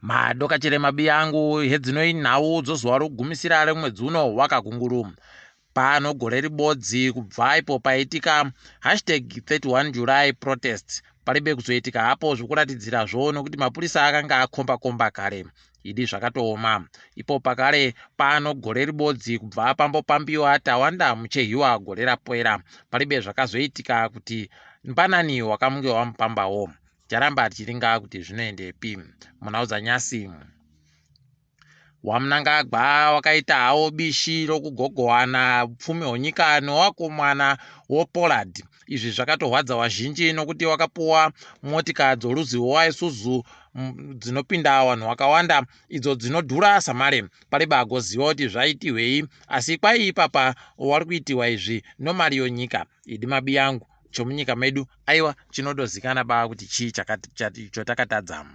Madokachire mabiyangu hedzinoi nhau dzozuva rokugumisira remwedzi uno wakakunguru. Pano gore ribodzi kubva ipo paitika hashtag 31 July protest paribe kuzoitika hapo zvokuratidzirazvo nokuti mapurisa akanga akomba komba kare. Idi zvakatooma. Ipo pakare pano gore ribodzi kubva pambopambiwa Tawanda Muchehiwa gore rapera paribe zvakazoitika kuti mbanani wakamunge wamupambawo. Ticharamba tichiringa kuti zvinoendepi. Munhau dzanyasi. WaMnangagwa wakaita hawo bishi rokugogowana upfumi hwenyika newakomana woPollard. Izvi zvakatohwadza wazhinji nokuti wakapuwa motika dzorudzi rwaIsuzu dzinopinda wanhu wakawanda idzo dzinodhura samare. Paribe agoziva kuti zvaitihwei asi kwai ipapa wari kuitiwa izvi nomari yonyika. Idi mabiyangu chomunyika medu aiwa chinodozikana ba kuti chii chotakatadza.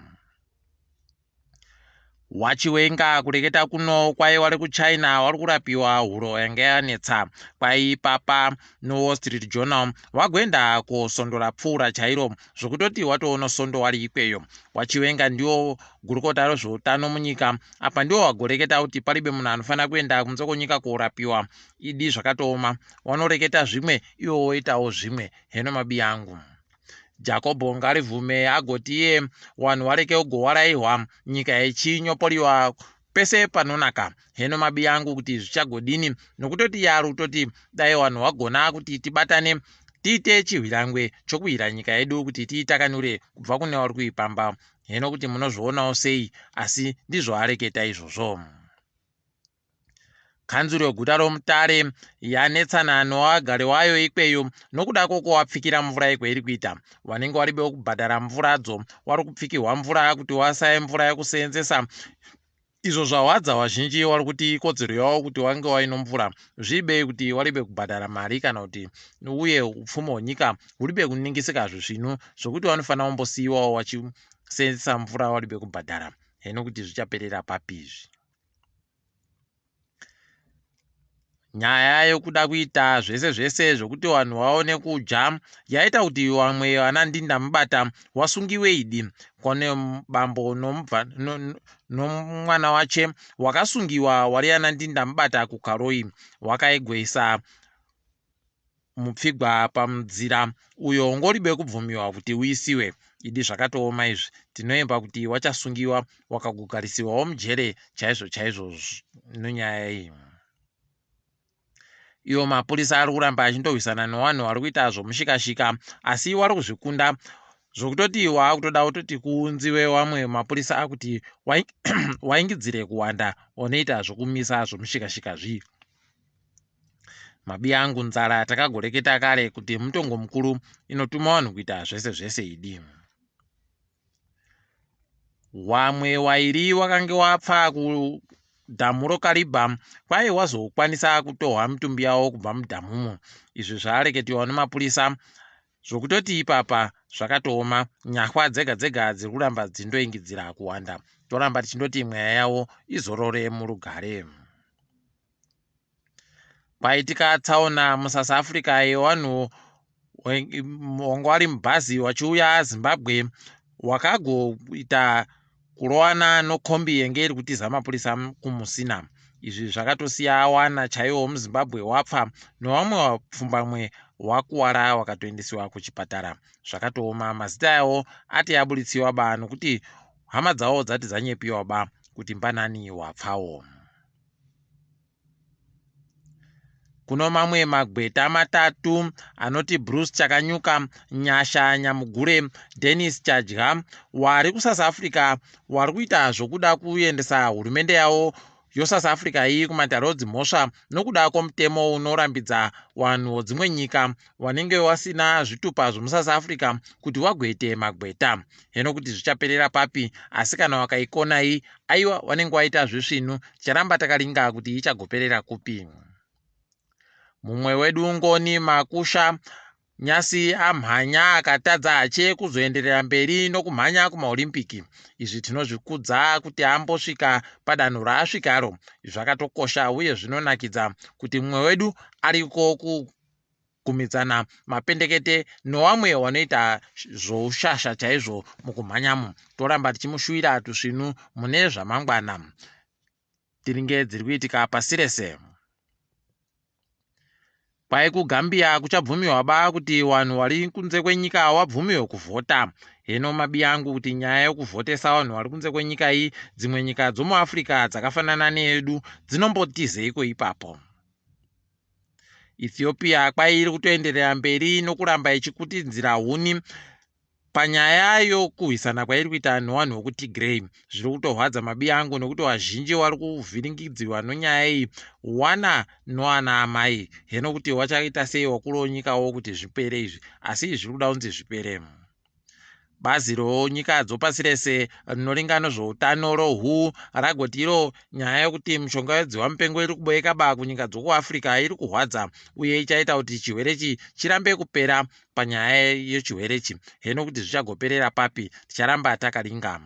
Wachiwenga kureketa kuno kwai wari kuchina wari kurapiwa huro yanga yanetsa kwai ipapa nowall street journal wagoenda kusondo rapfuura chairo zvokutoti watoono sondo wari ikweyo wachiwenga ndiwo gurukota rezveutano munyika apa ndiwo wagoreketa kuti paribe munhu anofanira kuenda kunze kwenyika korapiwa idi zvakatooma wanoreketa zvimwe iwo woitawo zvimwe heno mabi angu Jakobho ngaribvume agoti iye wanhu wareke ugowaraihwa nyika ichinyopoliwa pese panonaka heno mabi angu kuti zvichagodini nokutoti iye ari kutoti dai wanhu wagona kuti tibatane tiite chihwirangwe chokuhwira nyika yedu kuti tiitakanure kubva kune wari kuipamba heno kuti munozvionawo sei asi ndizvo areketa izvozvo. Kanzuru yeguta roMutare yanetsana nowagari wayo ikweyo nokuda kwokuwapfikira mvura ikweiri kuita. Wanenge waribe wokubhadhara mvuradzo wari kupfikirwa mvura kuti wasaye mvura yokuseenzesa izvo zvahwadza wazhinji wari kuti ikodzero yawo kuti wange waino mvura zviibei kuti waribe kubhadhara mari kana kuti uye upfumi hwenyika huribe kuningisika zvisvinu zvokuti wanofanira kumbosiyiwawo wachiseenzesa mvura waribe kubhadhara heno kuti zvichaperera papi izvi. Nyaya yokuda kuita zvese zvese zvokuti vanhu vaone kudya yaita kuti vamwe vana ndindamubata wasungiwe idi. Kone bambo nomwana wache wakasungiwa wari ana ndindamubata kuKaroi wakaigwesa mupfigwa pamudzira uyo ngoribe kubvumiwa kuti uisiwe. Idi zvakatooma izvi. Tinoemba kuti wachasungiwa wakagogarisiwawo mujere chaizvo chaizvo nonyaya iyi. Iwo mapurisa ari kuramba achindorwisana newanhu wari kuita zvomushikashika asi wari kuzvikunda zvokutoti waakutoda kutoti kuunziwe wamwe mapurisa akuti waingidzire kuwanda onoita zvokumisa zvomushikashika zvii. Mabi angu nzara takagoreketa kare kuti mutongo mukuru inotuma vanhu kuita zvese zvese idi. Wamwe wairi wakange wapfa kudhamu roKariba kwai wazokwanisa kutohwa mitumbi yawo kubva mudhamumo. Izvi zvareketiwa nemapurisa zvokutoti ipapa zvakatooma nyahwa dzega dzega dziri kuramba dzindoingidzira kuwanda. Toramba tichindoti mweya yawo izorore murugare. Kwaitika tsaona muSouth Africa yewanhu wanga wari mubhazi wachiuya Zimbabwe wakagoita kurowana nokombi yenge iri kutiza mapurisa kuMusina. Izvi zvakatosiya wana chaiwo muZimbabwe wapfa newamwe wapfumbamwe wakuwara wakatoendesiwa kuchipatara. Zvakatooma mazita yawo ati aburitsiwa ba nokuti hama dzawo dzati dzanyepiwa ba kuti mbanani wapfawo. Kuno mamwe magweta matatu anoti Bruce Chakanyuka, Nyasha Nyamugure, Dennis Chadya wari kuSouth Africa wari kuita zvokuda kuendesa hurumende yavo yoSouth Africa iyi kumatare odzimhosva nokuda kwomutemo unorambidza vanhu vodzimwe nyika wanenge wasina zvitupa zvomuSouth Africa kuti wagoite magweta. Heno kuti zvichaperera papi asi kana wakaikonai aiwa wanenge waita zvisvinu ticharamba takaringa kuti ichagoperera kupi. Mumwe wedu Ngoni Makusha nyasi amhanya akatadza hache kuzoenderera mberi nokumhanya kumaOlympic. Izvi tinozvikudza kuti ambosvika padanho raasvikaro. Zvakatokosha uye zvinonakidza kuti mumwe wedu ariko ku. Kugumidzana mapendekete nowamwe wanoita zvoushasha chaizvo mukumhanyamu. Toramba tichimushuwira tusvinu mune zvamangwana. Tiringe dziri kuitika pasi rese. Kwai kuGambia kuchabvumiwa ba kuti wanhu wari kunze kwenyika wabvumiwe kuvhota. Heno mabi angu kuti nyaya yokuvhotesa vanhu vari kunze kwenyika iyi, dzimwe nyika dzomuAfrica dzakafanana neyedu dzinomboti ipapo? Ethiopia kwai iri kutoenderera mberi nokuramba ichikutidzira huni panyaya yokurwisana kwairi kuita nevanhu vekuTigray. Zviri kutorwadza mabi angu nekuti vazhinji vari kuvhiringidziwa nonyaya iyi, wana noana amai. Heno kuti wachaita sei wakuru wenyikawo kuti zvipere izvi, asi zviri kuda kunzi zvipere. Bazi ronyika dzopasi rese rinoringa nezveutano roWHO ragoti iro nyaya yekuti mishonga yedziwa mupengo iri kuboeka ba kunyika dzokuAfrica iri kuhwadza uye ichaita kuti chirwere ichi chirambe kupera panyaya yechirwere ichi. Heno kuti zvichagoperera papi, ticharamba takaringa.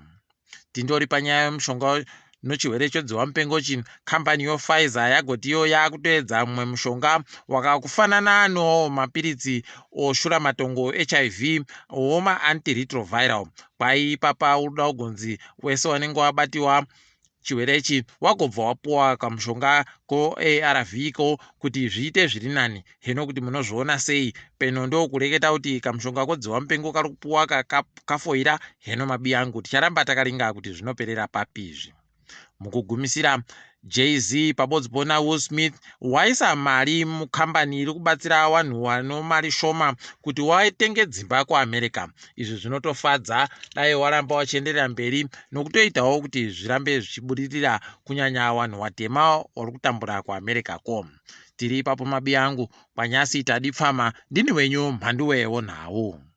Tindori panyaya yemushonga nochirwere chodziwa mupengo chi, kambani yoPfizer yagoti iyo yakutoedza mumwe mushonga wakakufanana nomapiritsi oshuramatongo HIV woma-antiretroviral. Kwai ipapa uri kuda kugonzi wese wanenge wabatiwa chirwere ichi wagobva wapuwa kamushonga koARV ko kuti zviite zviri nani. Heno kuti munozviona sei? Peno ndokureketa kuti kamushonga kodziwa mupengo kari kupuwa kafoira. Heno mabi angu, ticharamba takaringa kuti zvinoperera papi izvi. Mukugumisira, Jay-Z pabodzi pona Will Smith waisa mari mukambani iri kubatsira vanhu vano mari shoma kuti watenge dzimba kuAmerica. Izvi zvinotofadza, dai waramba wachienderera mberi nokutoitawo kuti zvirambe zvichibudirira, kunyanya vanhu watema vari kutambura kuAmerica ko. Tiri ipapo mabi angu, kwanyasi tadipfama, ndini wenyu Mhanduwe wonhau.